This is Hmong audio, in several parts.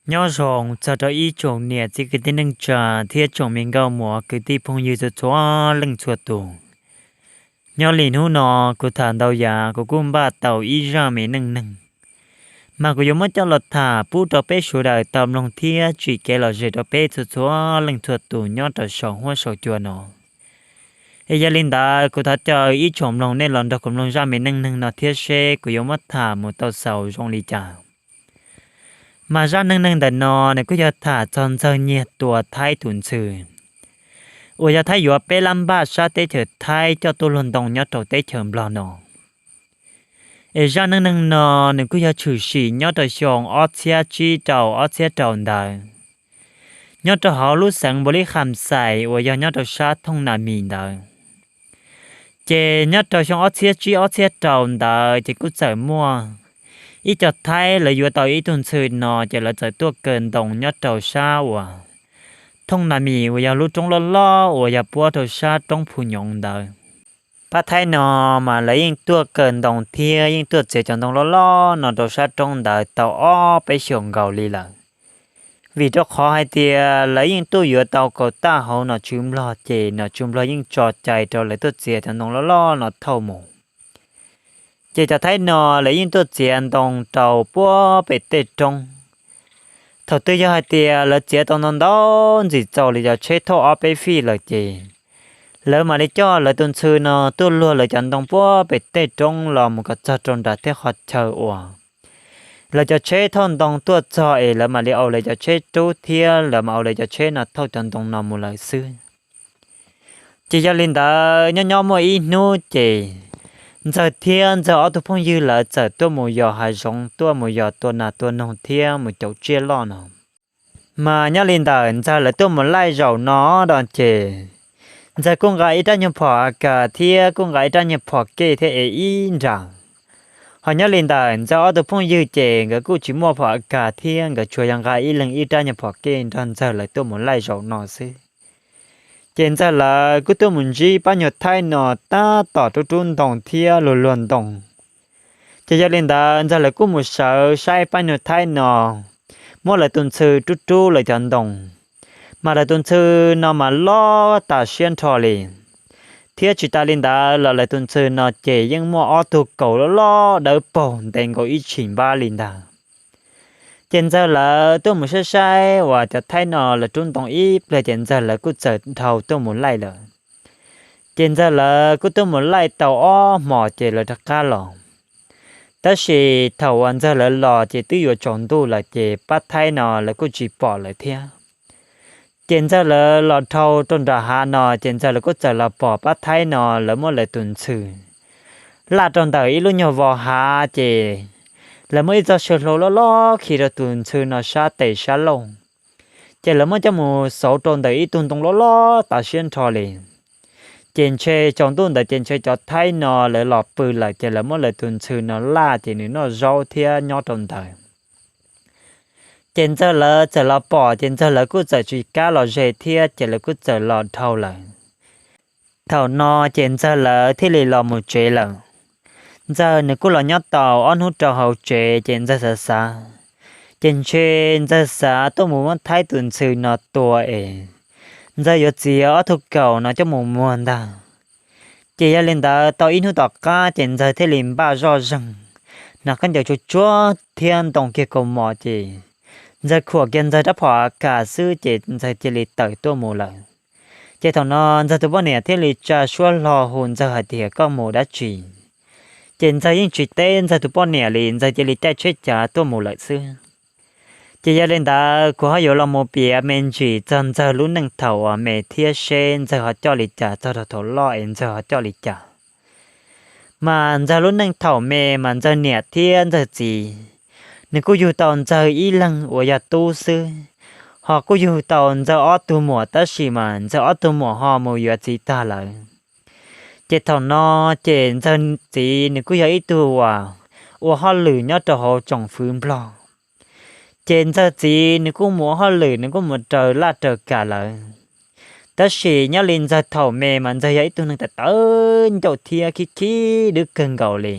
Nyob zoo txog rau ib tsoom niam txiv kwv tij neej tsa thiab tsoom me nkauj muam kwv tij phooj ywg txhua txhua leej txhua tus. Nyob li hnub no kuv tham ntau yam kuv kuj npaj tau ib zaj me neej neeg, mas kuv yuav muab coj los tham pub rau peb sawv daws tau mloog thiab tsim kev lom zem rau peb txhua txhua leej txhua tus nyob rau saum huab saum cua no. Es yog li ntawd kuv thov caw ib tsoom mloog nej los nrog kuv mloog zaj me neej neeg no thiab seb kuv yuav muab tham mus tau xaus zoo li cas. Mas zaj neej neeg ntawm no nws kuj yog tham txog Ntxawg Nyiag tua Thaib tus ntxhw, uas yog Thaib yuav peb lab npaj sab teb chaws Thaib coj tuaj luag ntoo nyob rau teb chaws Nplog no. Es zaj neej neeg no nws kuj yog tshwm sim nyob rau xyoo ob txhiab tsib rau ob txhiab rau ntawd, nyob rau hauv lub xeev Npaus Lis Kham Xais uas yog nyob rau sab Thooj Nas Mis ntawd. Ces nyob rau xyoo ob txhiab tsib ob txhiab rau ntawd ces kuj txawm muaj ib co Thaib lawv yuav tau ib tug ntxhw no ces lawv txawm tuaj kaw ntoo nyob rau sab uas Thooj Nas Mis uas yog lub roob loj loj uas yog puab rau sab roob Phu Nyoov ntawd. Pab Thaib no mas lawv yeej tuaj kaw ntoo thiab yeej tuaj txiav cov ntoo loj loj no rau sab roob ntawd tau ob peb xyoos nkaus li lawm. Vim rau qhov hais tias lawv yeej tuaj yuav tau kaum taj hauv nom tswv Nplog ces nom tswv Nplog yeej tso cai rau lawv tuaj txiav cov ntoo loj loj no thauj mus. Ces cov Thaib no lawv yeej tuaj txiav ntoo rau puag pem tej roob. Thaum twg yog hais tias lawv txiav tau ntau ntau ntxim txaus li cov tsheb thauj ob peb fij lawm ces lawv mam li coj lawv tus ntxhw no tuaj luag lawv cov ntoo puag pem tej roob los mus kom txog rau nram tej qhov chaw uas lawv cov tsheb thauj ntoo tuaj txog es lawv mam li au lawv cov tsheb rub thiab lawv mam au lawv cov tsheb no thauj cov ntoo no mus lawm xwb. Ces yog li ntawd nyob nyob muaj ib hnub ces Ntxawg thiab Ntxawg ob tug phooj ywg lawv txawm tuaj mus yos hav zoov, tuaj mus yos tua nas tua noog thiab mus caum tsiaj loj no. Mas nyob li ntawm Ntxawg lawv tuaj mus laij zaum no da ces Ntxawg kuj nqa ib rab nyuag phom a kas thiab kuj nqa ib rab nyuag phom kej thiab es ib nram. Ho nyob li ntawm Ntxawg ob tug phooj ywg ces nkawd kuj tsis muaj phom a kas thiab nkawd tsuas yog nqa ib leeg ib rab nyuag phom kej nrog Ntxawg lawv tuaj mus laij zaum no xwb. Ces Ntxawg lawv kuj tuaj mus ntsib pab nyuag Thaib no tab tom rub rub ntoo thiab luag luag ntoo. Ces yog li ntawd Ntxawg lawv kuj mus sawv saib pab nyuag Thaib no muab lawv tus ntxhw rub rub lawv cov ntoo, mas lawv tus ntxhw no mas loj tas siab nrho li. Thiab tsis tas li ntawd los lawv tus ntxhw no ces yeej muaj ob tug kaus loj loj dawb paug ntev nkaus ib tshim npab li ntag. Ces Ntxawg lawv tuaj mus saib saib uas cov Thaib no lawv rub ntoo ib pliag ces Ntxawg lawv kuj txawm dhau tuaj mus laij lawm. Ces Ntxawg lawv kuj tuaj mus laij tau ob hmos ces lawv rov qab los. Tab sis thaum uas Ntxawg lawv los ces twb yuav tsaus ntuj lawm ces pab Thaib no lawv kuj tsis pom lawv thiab. Ces Ntxawg lawv los dhau rau nram hav no ces Ntxawg lawv kuj txawm los pom pab Thaib no lawv muab lawv tus ntxhw laj rau ntawm ib lub nyuag vos hav ces lawv muab ib txoj saw hlau loj loj khi rau tus ntxhw no sab tes sab laug. Ces lawv muab coj mus xauv rau ntawm ib tug ntoo loj loj tas siab nrho li. Ces ntshe tsaus ntuj ntawd ces ntshe cov Thaib no lawv los pw lawm ces lawv muab lawv tus ntxhw no laj ces nws noj zaub thiab nyob rau ntawd. Ces Ntxawg lawv txawm los pom ces Ntxawg lawv kuj txawm tsis kam los ze thiab ces lawv kuj txawm los dhau lawm. Thaum no ces Ntxawg lawv thiaj li los mus tsev lawm. Ntxawg nws kuj los nyob tau ob hnub rau hauv tsev ces Ntxawg xav xav, ces ntshe Ntxawg xav tuaj mus muab Thaib tus ntxhw no tua es Ntxawg yuav txiav ob tug kaus no coj mus muag ntag. Ces yog li ntawd tau ib hnub tom qab ces Ntxawg thiaj li npaj zoj zeeg, hnav khaub ncaws tsuag tsuag thiab ntoo kiag kaus mom ces Ntxawg khuam kiag Ntxawg rab phom a kas xwb ces Ntxawg cia li tawm tuaj mus lawm. Ces thaum no Ntxawg tus poj niam thiaj li tsa suab hlo hu Ntxawg hais tias koj mus dab tsi? Ces Ntxawg yeej tsis teb Ntxawg tus poj niam li, Ntxawg cia li caij tsheb cav tuaj mus lawm xwb. Ces yog li ntawd kuv ho yuav los mus piav me ntsis txog Ntxawg lub neej thaum uas me thiab seb Ntxawg ho coj li cas txog rau thaum loj es Ntxawg ho coj li cas. Mas Ntxawg lub neej thaum me mas Ntxawg niam thiab Ntxawg txiv, nws kuj yug tau Ntxawg ib leeg uas yog tub xwb, ho kuj yug tau Ntxawg ob tug muam tab sis mas Ntxawg ob tug muam ho mus yuav txiv tag lawm. Ces thaum no ces Ntxawg txiv nws kuj yog ib tug uas ua hauj lwm nyob rau hauv tsoom fwv Nplog. Ces Ntxawg txiv nws kuj mus ua hauj lwm, nws kuj mus raws laj raws kam lawm. Tab sis nyob li Ntxawg thaum me mas Ntxawg yog ib tug neeg tawv tawv ncauj thiab khib khib dwb kawg nkaus li.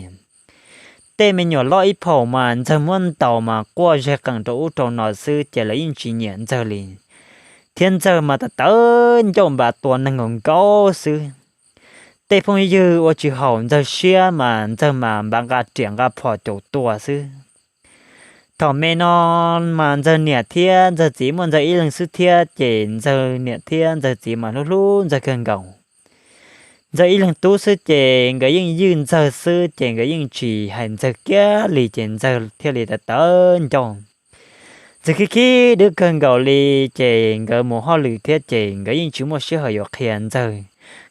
tej me nyuam loj ib phaum mas Ntxawg muab ntaus mas quaj zeg qees rau ub rau no xwb ces lawv yeej tsis nyiam Ntxawg li. Thiab Ntxawg mas tawv tawv ncauj npav tua neeg nkaus nkaus xwb. Tej phooj ywg ua tsis haum Ntxawg siab mas Ntxawg mas npav nqa riam nqa phom caum tua xwb. Thaum me no mas Ntxawg niam thiab Ntxawg txiv muaj Ntxawg ib leeg xwb thiab ces Ntxawg niam thiab Ntxawg txiv mas hlub hlub Ntxawg kawg nkaus. Ntxawg ib leeg tub xwb ces nkawd yeej ywj Ntxawg xwb ces nkawd yeej tsis hais Ntxawg kiag li ces Ntxawg thiaj li tawv tawv ncauj. Ntxawg khib khib dwb kawg nkaus li ces nkawd mus hauj lwm thiab ces nkawd yeej tsis muaj sij hawm yuav qhia Ntxawg,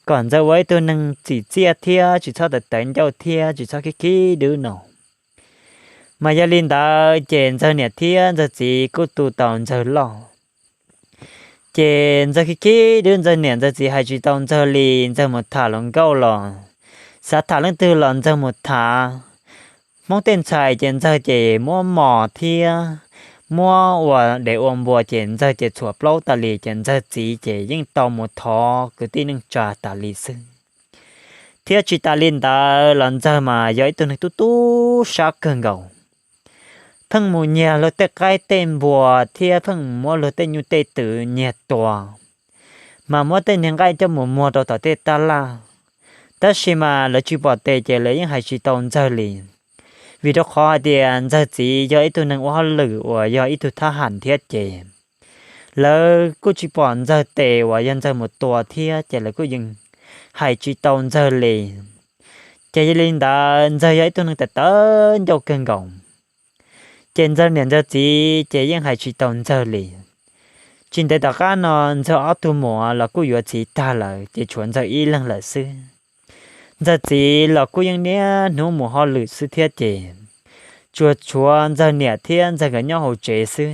kom Ntxawg ua ib tug neeg txim txiaj thiab tsis txhob tawv tawv ncauj thiab tsis txhob khib khib dwb no. Mas yog li ntawd ces Ntxawg niam thiab Ntxawg txiv kuj tu tau Ntxawg loj. Ces Ntxawg khib khib dwb Ntxawg niam Ntxawg txiv hais tsis tau Ntxawg li, Ntxawg mus tham hluas nkauj los xav tham leej twg los Ntxawg mus tham. Hmoob tej ntxhais ces Ntxawg ces muab mos thiab muab ua dev ua npua ces Ntxawg ces txhuam plaub tas li ces Ntxawg txiv ces yeej tau mus thov kwv tij neej tsa tas li xwb. Thiab tsis tas li ntawd los Ntxawg mas yog ib tug neeg tub tub sab kawg nkaus. Pheej mus nyiag luag tej qaib tej npua thiab pheej muab luag tej nyuj tej twm nyiag tua, mas muab tej niag nqaij coj mus muag rau tom tej taj laj. Tab sis mas lawv tsis pom tes ces lawv yeej hais tsis tau Ntxawg li. Vim rau qhov hais tias Ntxawg txiv yog ib tug neeg ua hauj lwm uas yog ib tug thab ham thiab ces lawv kuj tsis pom Ntxawg tes uas yog Ntxawg mus tua thiab ces lawv kuj yeej hais tsis tau Ntxawg li. Ces yog li ntawd Ntxawg yog ib tug neeg tawv tawv ncauj kawg nkaus. Ces Ntxawg niam Ntxawg txiv ces yeej hais tsis tau Ntxawg li. Tsis ntev tom qab no Ntxawg ob tug muam los kuj yuav txiv tag lawm ces tshuav Ntxawg ib leeg lawm xwb. Ntxawg txiv los kuj yeej niaj hnub mus hauj lwm xwb thiab ces tsuas tshuav Ntxawg niam thiab Ntxawg nkawd nyob hauv tsev xwb.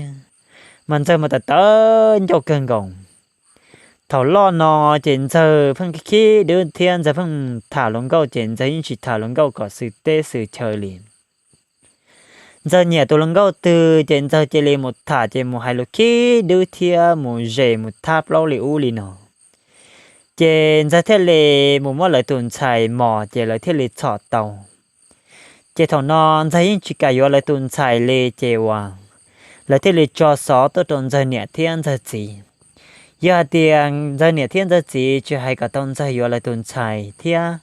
Mas Ntxawg mas tawv tawv ncauj kawg nkaus. Thaum loj no ces Ntxawg pheej khib dwb thiab Ntxawg pheej tham hluas nkauj ces Ntxawg yeej tsis tham hluas nkauj kom xwm teb xwm chaw li. Ntxawg nyiam tus hluas nkauj twg ces Ntxawg cia li mus tham ces mus hais lus khib dwb thiab mus zes mus thab plaub li ub li no. Ces Ntxawg thiaj li mus muab lawv tus ntxhais mos ces lawv thiaj li txhom tau. Ces thaum no Ntxawg yeej tsis kam yuav lawv tus ntxhais li ces uas lawv thiaj li tso xov tuaj rau Ntxawg niam thiab Ntxawg txiv. Yog hais tias Ntxawg niam thiab Ntxawg txiv tsis hais kom tau Ntxawg yuav lawv tus ntxhais thiab,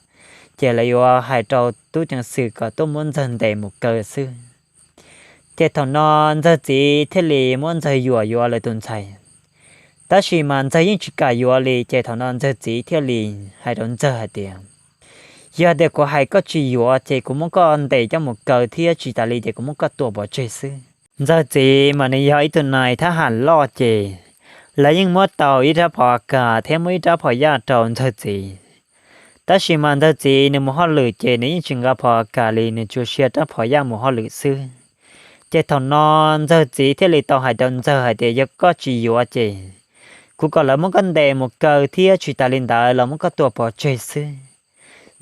ces lawv yuav hais rau tub ceev xwm kom tuaj muab Ntxawg ntes mus kaw xwb. Ces thaum no Ntxawg txiv thiaj li muab Ntxawg yuam yuav lawv tus ntxhais. Tab sis mas Ntxawg yeej tsis kam yuav li ces thaum no Ntxawg txiv thiaj li hais rau Ntxawg hais tias, yog tias kuv hais koj tsis yuav ces kuv muab koj ntes coj mus kaw thiab tsis tas li ces kuv muab koj tua pov tseg xwb. Ntxawg txiv mas nws yog ib tug nais thab ham loj ces lawv yeej muab tau ib rab phom a kas thiab muab ib rab phom yaj rau Ntxawg txiv. Tab sis mas Ntxawg txiv nws mus hauj lwm ces nws yeej tsis nqa phom a kas li, nws tsuas sia rab phom yaj mus hauj lwm xwb. Ces thaum no Ntxawg txiv thiaj li tau hais rau Ntxawg hais tias yog koj tsis yuav ces kuv kom lawv muab koj ntes mus kaw thiab tsis tas li ntawd los muab koj tua pov tseg xwb.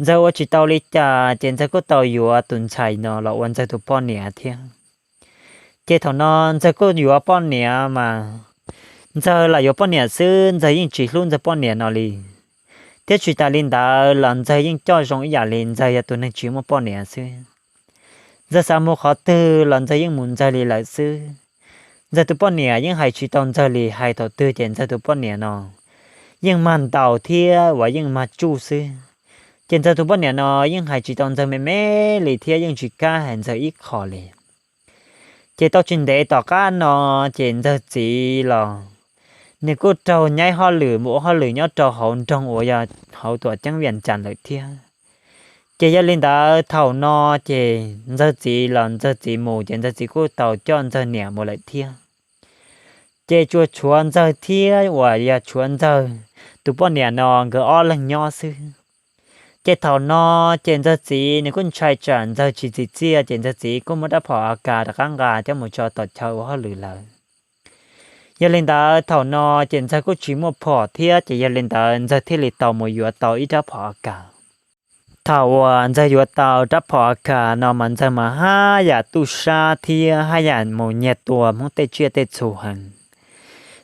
Ntxawg ua tsis tau li cas ces Ntxawg kuj tau yuav tus ntxhais no los ua Ntxawg tus poj niam thiab. Ces thaum no Ntxawg kuj yuav poj niam mas Ntxawg lam yuav poj niam xwb, Ntxawg yeej tsis hlub Ntxawg poj niam no li. Thiab tsis tas li ntawd los Ntxawg yeej coj zoo ib yam li Ntxawg yog tus neeg tsis muaj poj niam xwb. Ntxawg xav mus qhov twg los Ntxawg yeej mus Ntxawg li lawm xwb. Ntxawg tus poj niam yeej hais tsis tau Ntxawg li, hais thaum twg ces Ntxawg tus poj niam no yeej mag ntaus thiab uas yeej mag tsuj xwb. Ces Ntxawg tus poj niam no yeej hais tsis tau Ntxawg me me li thiab yeej tsis kam hais Ntxawg ib qho li. Ces tau tsis ntev tom qab no ces Ntxawg txiv los nws kuj raug nyaib hauj lwm mus ua hauj lwm nyob rau hauv nroog uas yog hauv tuam ceeb Vias Cas lawm thiab. Ces yog li ntawd thaum no ces Ntxawg txiv los Ntxawg txiv mus ces Ntxawg txiv kuj tau coj Ntxawg niam mus lawm thiab. Ces tsuas tshuav Ntxawg thiab uas yog tshuav Ntxawg tus poj niam no nkawd ob leeg nyob xwb. Ces thaum no ces Ntxawg txiv nws kuj ntshai tsam Ntxawg tsis txim txiaj ces Ntxawg txiv kuj muab rab phom a kas rov qab nqa coj mus tso tom chaw ua hauj lwm lawm. Yog li ntawd thaum no ces Ntxawg kuj tsis muaj phom thiab ces yog li ntawd Ntxawg thiaj li tau mus yuav tau ib rab phom a kas. Thaum uas Ntxawg yuav tau rab phom a kas no mas Ntxawg mas haj yam tub sab thiab haj yam mus nyiag tua Hmoob tej tsiaj tej txhu heev.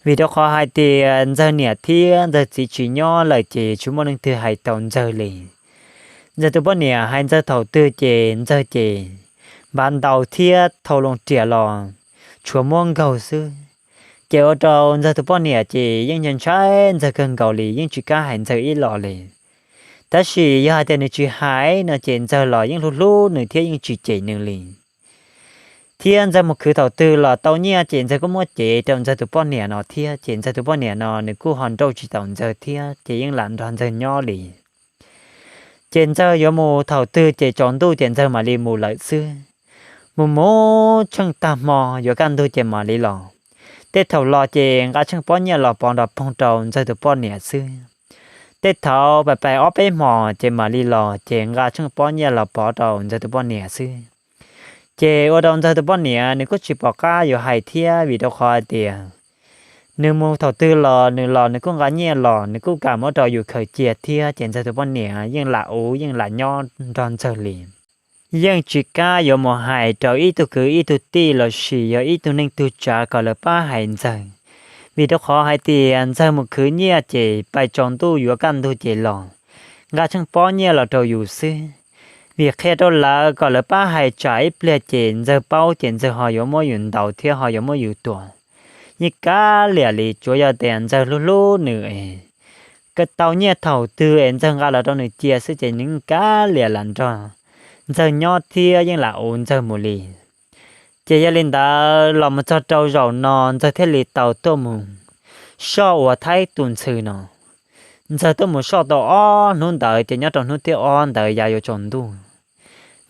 Vim rau qhov hais tias Ntxawg niam thiab Ntxawg txiv tsis nyob lawm ces tsis muaj leej twg hais tau Ntxawg li. Ntxawg tus poj niam hais Ntxawg thaum twg ces Ntxawg ces pav ntaus thiab thau loo riam los tshuav muab nkaug xwb. Ces ua rau Ntxawg tus poj niam ces yeej ntshai ntshai Ntxawg kawg nkaus li, yeej tsis kam hais Ntxawg ib los li. Tab sis yog hais tias nws tsis hais no ces Ntxawg los yeej hlub hlub nws thiab yeej tsis cem nws li. Thiab Ntxawg mus khwv thaum twg los tau nyiaj ces Ntxawg kuj muab cev rau Ntxawg tus poj niam no thiab, ces Ntxawg tus poj niam no nws kuj ho nrauj tsis taus Ntxawg thiab ces yeej lam nrog Ntxawg nyob li. Ces Ntxawg yuav mus thaum twg ces tsaus ntuj ces Ntxawg mam li mus lawm xwb. Mus mus tsheej tag hmo yuav kaj ntug ces mam li los. Tej thaum los ces nqa tsheej pob nyiaj los pov nrov poog rau Ntxawg tus poj niam xwb. Tej thaum pais pais ob peb hmos ces mam li los ces nqa tsheej pob nyiaj los pov rau Ntxawg tus poj niam xwb. Ces ua rau Ntxawg tus poj niam nws kuj tsis pom qab yuav hais thiab, vim rau qhov hais tias nws mus thaum twg los nws los nws kuj nqa nyiaj los nws kuj kam muab rau yus khaws cia thiab, ces Ntxawg tus poj niam yeej lam ua yeej lam nyob nrog Ntxawg li. Yeej tsis kam yuav mus hais rau ib tug kwv ib tug tij los sis yog ib tug neej tug tsav kom lawv pab hais Ntxawg, vim rau qhov hais tias Ntxawg mus khwv nyiaj ces pais tsaus ntuj yuav kaj ntug ces los nqa tsheej pob nyiaj los rau yus xwb. Vim qhia rau lawv kom lawv pab hais tsam ib pliag ces Ntxawg paub ces Ntxawg ho yuav muab yus ntaus thiab ho yuav muab yus tua. Yeej kav liam li, tsuav yog tias Ntxawg hlub hlub nws es tau nyiaj thaum twg es Ntxawg nqa los rau nws cia xwb ces nws yeej kav liam lam nrog Ntxawg nyob thiab yeej lam ua Ntxawg mus li. Ces yog li ntawd los mus txog rau zaum no Ntxawg thiaj li tau tuaj mus soj ua Thaib tus ntxhw no. Ntxawg tuaj mus soj tau ob hnub ntawd ces nyob rau hnub thib ob ntawd yav yuav tsaus ntuj,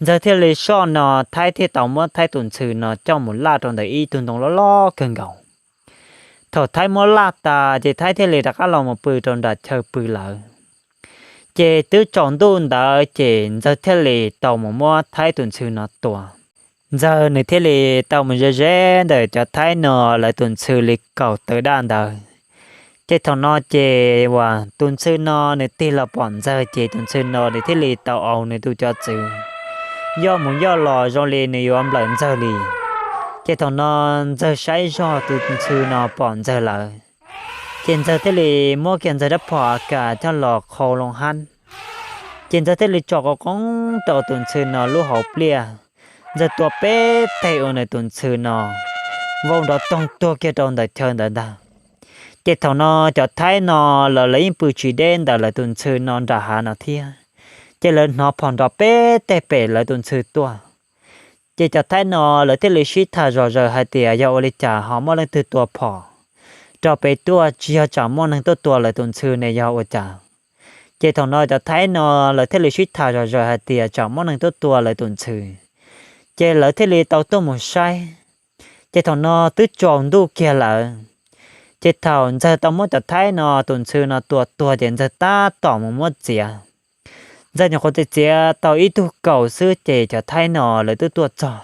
Ntxawg thiaj li soj no Thaib thiaj tau muab Thaib tus ntxhw no coj mus laj rau ntawm ib tug ntoo loj loj kawg nkaus. Thaum Thaib muab laj tas ces Thaib thiaj li rov qab los mus pw rau nram chaw pw lawm. Ces twb tsaus ntuj ntawd ces Ntxawg thiaj li tau mus muab Thaib tus ntxhw no tua. Ntxawg nws thiaj li tau mus ze ze ntawm cov Thaib no lawv tus ntxhw li kaum tawm daj ntawd. Ces thaum no ces uas tus ntxhw no nws tig los pom Ntxawg ces tus ntxhw no nws thiaj li tau aus nws tus cov txwv yoj mus yoj los zoo li nws yuav nplawm Ntxawg li. Ces thaum no Ntxawg saib zog tus ntxhw no pom Ntxawg lawm, ces Ntxawg thiaj li muab kiag Ntxawg rab phom A K coj los qhau loo hab. Ces Ntxawg thiaj li tsom qoob qoob rau tus ntxhw no lub hauv pliaj. Ntxawg tua peb teg ua nws tus ntxhw no vau nrov toog tuag kiag rau ntawm chaw ntawd ntag. Ces thaum no cov Thaib no lawv lawv yeej pw tsis deb ntawm lawv tus ntxhw no nram hav no thiab. Ces lawv hnov phom nrov peb teg pem lawv tus ntxhw tuaj. Ces cov Thaib no lawv thiaj li sib tham zom zaws hais tias yog ua li cas ho muaj leej twg tua phom rau pem tuaj, tsis yog tsam muaj neeg tuaj tua lawv tus ntxhw ne yog ua cas. Ces thaum no cov Thaib no lawv thiaj li sib tham zom zaws hais tias tsam muaj neeg tuaj tua lawv tus ntxhw. Ces lawv thiaj li tau tuaj mus saib. Ces thaum no twb tsaus ntuj kiag lawm. Ces thaum Ntxawg tau muab cov Thaib no tus ntxhw no tua tuag ces Ntxawg tab tom mus muab txiav. Ntxawg nyuam qhuav txiav txiav tau ib tug kaus xwb ces cov Thaib no lawv twb tuaj txog.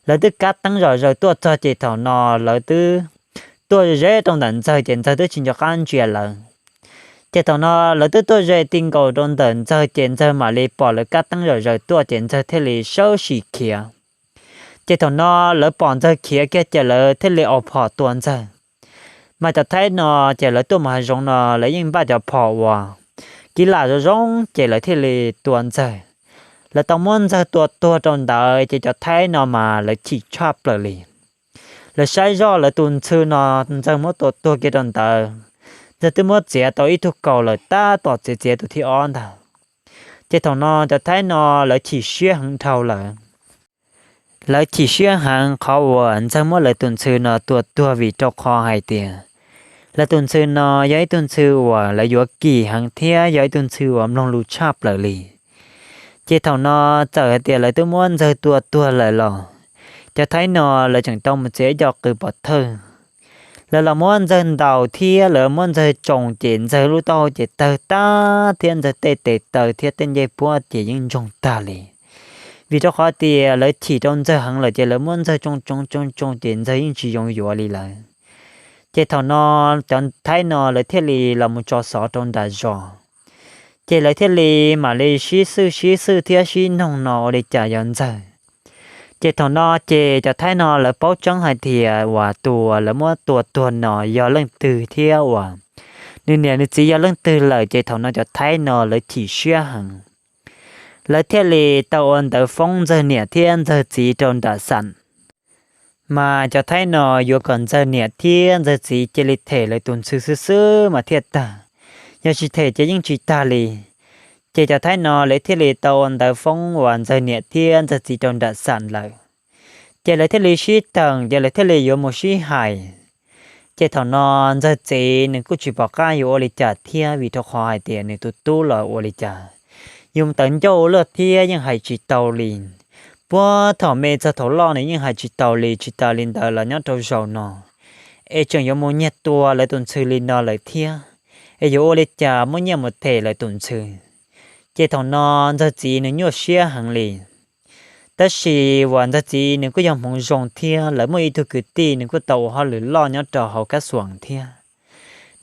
Lawv twb kab teeb zom zaws tuaj txog ces thaum no lawv twb tuaj ze rau ntawm Ntxawg ces Ntxawg twb tsis nco qab ntsia lawv. Ces thaum no lawv twb tuaj ze ti nkaus rau ntawm Ntxawg ces Ntxawg mam li pom lawv kab teeb zom zaws tuaj ces Ntxawg thiaj li sawv sim khiav. Ces thaum no lawv pom Ntxawg khiav kiag ces lawv thiaj li aus phom tua Ntxawg. Mas cov Thaib no ces lawv tuaj mus hav zoov no lawv yeej npaj cov phom uas kiv lam zoo zoo ces lawv thiaj li tua Ntxawg. Lawv tau muab Ntxawg tua tuag rau ntawd ces cov Thaib no mas lawv chim tshaj plaws li. Lawv saib zoj lawv tus ntxhw no Ntxawg muab tua tuag kiag rau ntawd, Ntxawg twb muab txiav tau ib tug kaus lawm tab tom txiav txiav tus thib ob ntag. Ces thaum no cov Thaib no lawv chim siab heev dhau lawm. Lawv chim siab heev qhov uas Ntxawg muab lawv tus ntxhw no tua tuag vim rau qhov hais tias lawv tus ntxhw no yog ib tug ntxhw uas lawv yuav kim heev thiab yog ib tug ntxhw uas mloog lus tshaj plaws li. Ces thaum no txawm hais tias lawv twb muab Ntxawg tua tuag lawm los cov Thaib no lawv tseem tau mus txiav ib co qws pov thawj. Lawv los muab Ntxawg ntaus thiab lawv muab Ntxawg tsoo ces Ntxawg lub taub hau ces tawg tag thiab Ntxawg tej tes taw thiab tej ncej puab ces yeej ntsoog tag li. Vim rau qhov tias lawv chim rau Ntxawg heev lawm ces lawv muab Ntxawg tsoo tsoo tsoo tsoo ces Ntxawg yeej tsis yoo yuav li lawm. Ces thaum no cov Thaib no lawv thiaj li los mus tso xov rau nram zos. Ces lawv thiaj li mam li sib xwj sib xwj thiab sib noog no ua li cas yog Ntxawg. Ces thaum no ces cov Thaib no lawv paub tseeb hais tias uas tus uas lawv muab tua tuag no yog leej twg thiab uas nws niam nws txiv yog leej twg lawm ces thaum no cov Thaib no lawv chim siab heev. Lawv thiaj li tau ua ntawv foob Ntxawg niam thiab Ntxawg txiv rau nram xam. Mas cov Thaib no yuav kom Ntxawg niam thiab Ntxawg txiv cia li them lawv tus ntxhw xwb xwb mas thiaj tag, yog tsis them ces yeej tsis tag li. Ces cov Thaib no lawv thiaj li tau ua ntawv foob uas Ntxawg niam thiab Ntxawg txiv rau nram xam lawm. Ces lawv thiaj li sib teem, ces lawv thiaj li yuav mus sib hais. Ces thaum no Ntxawg txiv nws kuj tsis pom qab yuav ua li cas thiab, vim rau qhov hais tias nws tus tub los ua li cas, yus tawv ncauj luaj thiab yeej hais tsis tau li. Puag thaum me txog thaum loj nws yeej hais tsis tau li, tsis tas li ntawd los nyob rau zaum no es tseem yuav mus nyiag tua lawv tus ntxhw li no lawm thiab, es yuav ua li cas muaj nyiaj mus them lawv tus ntxhw. Ces thaum no Ntxawg txiv nws nyuaj siab heev li. Tab sis uas Ntxawg txiv nws kuj yog hmoov zoo thiab, lawv muaj ib tug kwv tij nws kuj tau ua hauj lwm loj nyob rau hauv kab xuam thiab,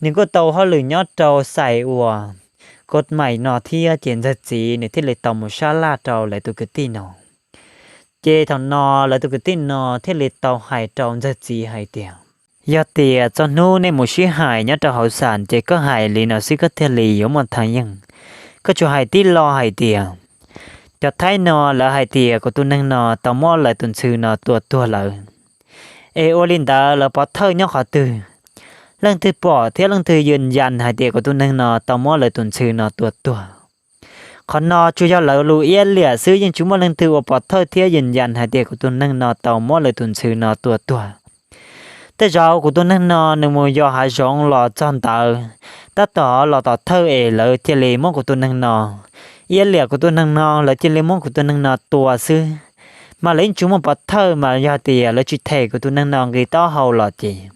nws kuj tau ua hauj lwm nyob rau xais uas kod maim no thiab, ces Ntxawg txiv nws thiaj li tau mus sab laj rau lawv tus kwv tij no. Ces thaum no lawv tus kwv tij no thiaj li tau hais rau Ntxawg txiv hais tias, yog tias txog hnub nej mus sib hais nyob rau hauv xam ces koj hais li no xwb koj thiaj li yuav muaj thav yeej. Koj tsuas hais tib lo hais tias, cov Thaib no lawv hais tias kuv tus neeg no tau muab lawv tus ntxhw no tua tuag lawm, es ua li ntawd lawv pov thawj nyob qhov twg? Leej twg pom thiab leej twg yws yas hais tias kuv tus neeg no tau muab lawv tus ntxhw no tua tuag? Qhov no tsuas yog lawv lus iab liam xwb, yeej tsis muaj leej twg ua pov thawj thiab yws yas hais tias kuv tus neeg no tau muab lawv tus ntxhw no tua tuag. Tej zaum kuv tus neeg no nws mus yos hav zoov los txog ntawd, tab tom los tom thawj es lawv cia li muab kuv tus neeg no, iab liam kuv tus neeg no, lawv cia li muab kuv tus neeg no tua xwb. Mas lawv yeej tsis muaj pov thawj, mas yog tias lawv tsis them kuv tus neeg no nqi taub hau los ces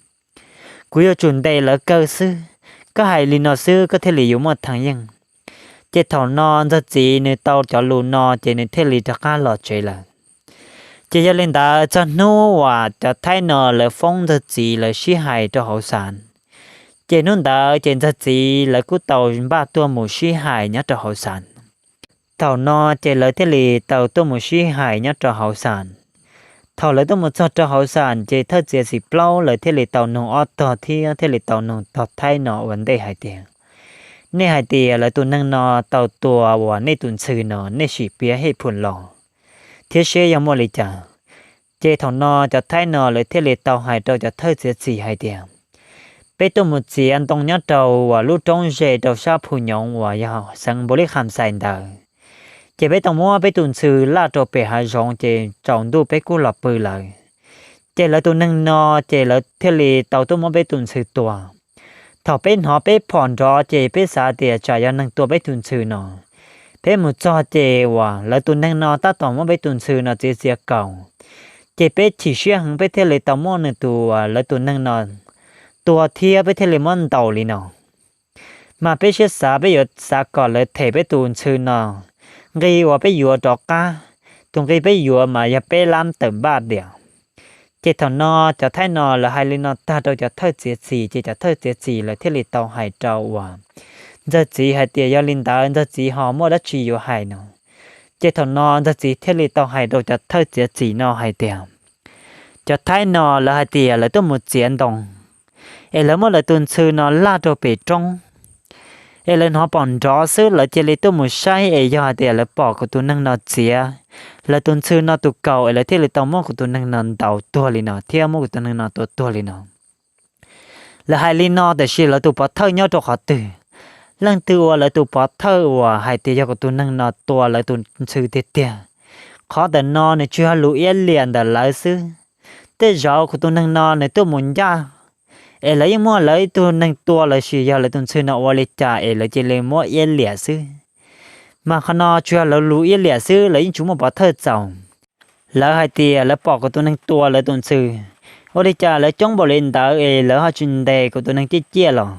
kuv yuav tsum ntes lawv kawg xwb. Koj hais li no xwb koj thiaj li yuav muaj thav yeej. Ces thaum no Ntxawg txiv nws tau cov lus no ces nws thiaj li rov qab los tsev lawm. Ces yog li ntawd txog hnub uas cov Thaib no lawv foob Ntxawg txiv lawv sib hais rau hauv xam, ces hnub ntawd ces Ntxawg txiv lawv kuj tau npaj tuaj mus sib hais nyob rau hauv xam. Thaum no ces lawv thiaj li tau tuaj mus sib hais nyob rau hauv xam. Thaum lawv tuaj mus txog rau hauv xam ces thawj txiav txim plaub lawv thiaj li tau nug ob tog thiab thiaj li tau nug tog Thaib no ua ntej hais tias, nej hais tias lawv tus neeg no tau tua uas nej tus ntxhw no, nej sim piav hej phum los thiab seb yog muaj li cas. Ces thaum no cov Thaib no lawv thiaj li tau hais rau cov thawj txiav txim hais tias, peb tuaj mus txiav ntoo nyob rau uas lub roob ze rau sab Phu Nyoov uas yog xeev Npaus Lib Kham Xais ntawd, ces peb tau muab peb tus ntxhw laj rau pem hav zoov ces tsaus ntuj peb kuj los pw lawm. Ces lawv tus neeg no ces lawv thiaj li tau tuaj muab peb tus ntxhw tua. Thaum peb hnov peb phom nrov ces peb xav tias tsam yog neeg tua peb tus ntxhw no. Peb mus txog ces uas lawv tus neeg no tab tom muab peb tus ntxhw no txiav txiav kaus, ces peb chim siab heev peb thiaj li tau muab nws tus, lawv tus neeg no tua thiab peb thiaj li muab ntaus li no. Mas peb siab xav peb yuav xav kom lawv them peb tus ntxhw no nqi uas peb yuav rov qab. Tus nqi peb yuav mas yog peb lab tawm npaj tias. Ces thaum no cov Thaib no lawv hais li no tag rau cov thawj txiav txim ces cov thawj txiav txim lawv thiaj li tau hais rau uas Ntxawg txiv hais tias yog li ntawd Ntxawg txiv ho muaj dab tsi yuav hais no. Ces thaum no Ntxawg txiv thiaj li tau hais rau cov thawj txiav txim no hais tias, cov Thaib no lawv hais tias lawv tuaj mus txiav ntoo, es lawv muab lawv tus ntxhw no laj rau pem roob, es lawv hnov phom nrov xwb lawv cia li tuaj mus saib es yog hais tias lawv pom kuv tus neeg no txiav lawv tus ntxhw no tus kaus es lawv thiaj li tau muab kuv tus neeg no ntaus tuag li no thiab muab kuv tus neeg no tua tuag li no. Lawv hais li no tiam sis lawv tus pov thawj nyob rau qhov twg? Leej twg ua lawv tus pov thawj uas hais tias yog kuv tus neeg no tua lawv tus ntxhw tiag tiag? Qhov ntawm no nws tsuas yog lus iab liam ntawm lawv xwb. Tej zaum kuv tus neeg no nws tuaj mus ncaj, es lawv yeej muaj lawv ib tug neeg tua lawm sis yog lawv tus ntxhw no ua li cas es lawv cia li muab iab liam xwb. Mas qhov no tsuas yog lawv lus iab liam xwb, lawv yeej tsis muaj pov thawj txaus. Lawv hais tias lawv pom kuv tus neeg tua lawv tus ntxhw, ua li cas lawv coob npaum li ntawd es lawv ho tsis ntes kuv tus neeg ciaj ciaj los?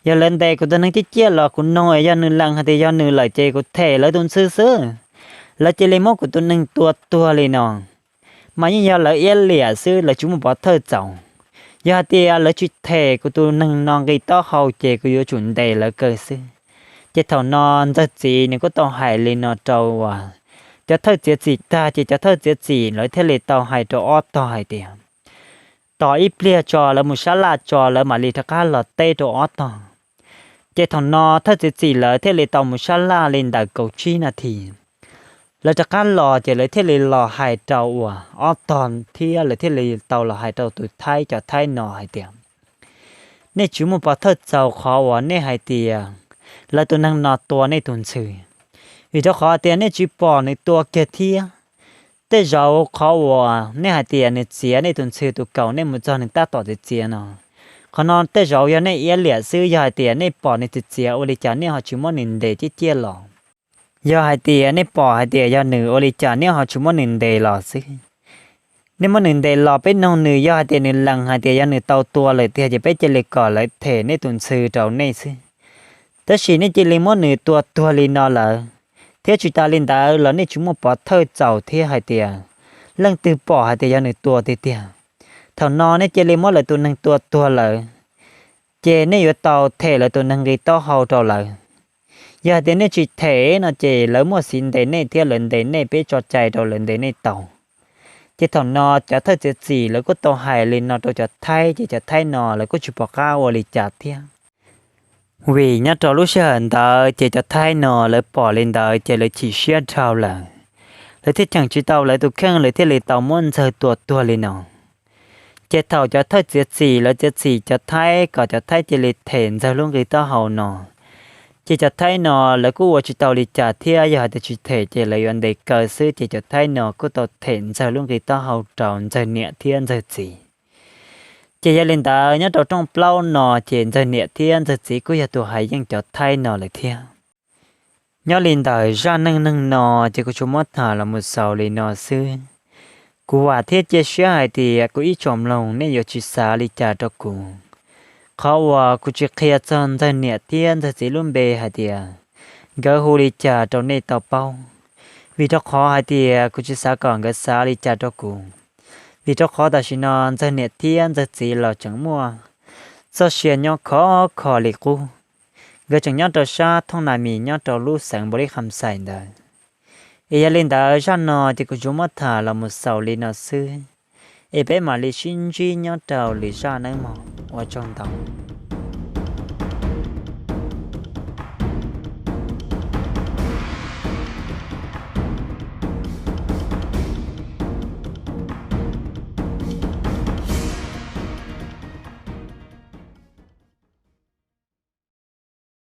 Yog lawv ntes kuv tus neeg ciaj ciaj los kuv noog es yog nws lees hais tias yog nws lawm ces kuv them lawv tus ntxhw xwb. Lawv cia li muab kuv tus neeg tua tuag li no. Mas yeej yog lawv iab liam xwb, lawv tsis muaj pov thawj txaus. Yog hais tias lawv tsis them kuv tus neeg no nqi taub hau ces kuv yuav tsum ntes lawv kawg xwb. Ces thaum no Ntxawg txiv nws kuj tau hais li no rau uas cov thawj txiav txim tag ces cov thawj txiav txim lawv thiaj li tau hais rau ob tog hais tias, tos ib pliag tso, lawv mus sab laj tso lawv mam li rov qab los teb rau ob tog. Ces thaum no thawj txiav txim lawv thiaj li tau mus sab laj li ntawm kaum tsib nas this. Lawv rov qab los ces lawv thiaj li los hais rau uas ob tog thiab lawv thiaj li tau los hais rau tus Thaib, cov Thaib no hais tias, nej tsis muaj pov thawj txaus qhov uas nej hais tias lawv tus neeg no tua nej tus ntxhw, vim rau qhov tias nej tsis pom nws tua kiag thiab. Tej zaum qhov uas nej hais tias nws txiav nej tus ntxhw tus kaus nej mus txog nws tab tom txiav txiav no, qhov no tej zaum yog nej iab liam xwb. Yog hais tias nej pom nws txiav txiav ua li cas nej ho tsis muab nws ntes ciaj ciaj los? Yog hais tias nej pom hais tias yog nws ua li cas nej ho tsis muab nws ntes los xwb? Nej muab nws ntes los peb noog nws, yog hais tias nws lees hais tias yog nws tau tua lawm tiag ces peb cia li kom lawv them nej tus ntxhw rau nej xwb. Tab sis nej cia li muab nws tua tuag li no lawm, thiab tsis tas li ntawd los nej tsis muaj pov thawj txaus thiab hais tias leej twg pom hais tias yog nws tua tiag tiag, thaum no nej cia li muab lawv tus neeg tua tuag lawm, ces nej yuav tau them lawv tus neeg nqi taub hau rau lawv. Yog hais tias nej tsis them no ces lawv muaj xiv ntes nej thiab lawv ntes nej, peb tso cai rau lawv ntes nej tau. Ces thaum no cov thawj txiav txim lawv kuj tau hais li no rau cov Thaib, ces cov Thaib no lawv kuj tsis pom qab ua li cas thiab. Vim nyob rau lub sij hawm ntawd ces cov Thaib no lawv pom li ntawd ces lawv chim siab dhau lawm, lawv thiaj cheem tsis tau lawv tus kheej, lawv thiaj li tau muab Ntxawg tua tuag li no. Ces thaum cov thawj txiav txim lawv txiav txim cov Thaib kom cov Thaib cia li them Ntxawg lub nqi taub hau no, ces cov Thaib no lawv kuj ua tsis tau li cas thiab, yog hais tias tsis them ces lawv yuav ntes kaw xwb. Ces cov Thaib no kuj tau them Ntxawg lub nqi taub hau rau Ntxawg niam thiab Ntxawg txiv. Ces yog li ntawd nyob rau rooj plaub no ces Ntxawg niam thiab Ntxawg txiv kuj yog tus hais yeej cov Thaib no lawm thiab. Nyob li ntawm zaj neej neeg no ces kuv tsuas muab tham los mus xaus li no xwb. Kuv vam thiab cia siab hais tias kuv ib tsoom mloog nej yuav tsis xav li cas rau kuv, qhov uas kuv tsis qhia txog Ntxawg niam thiab Ntxawg txiv lub npe hais tias nkawd hu li cas rau nej tau paub, vim rau qhov hais tias kuv tsis xav kom nkawd xav li cas rau kuv. Vim rau qhov tam sim no Ntxawg niam thiab Ntxawg txiv los tseem muaj txoj sia nyob khov kho li qub. Nkawd tseem nyob rau sab thooj na mis nyob rau lub xeev Npaus Lis Kham Xais ntawd. Es yog li ntawd zaj no ces kuv tsuas muab tham los mus xaus li no xwb, es peb mam li sib ntsib nyob rau lwm zaj nawb mog. Ua tsaug ntau.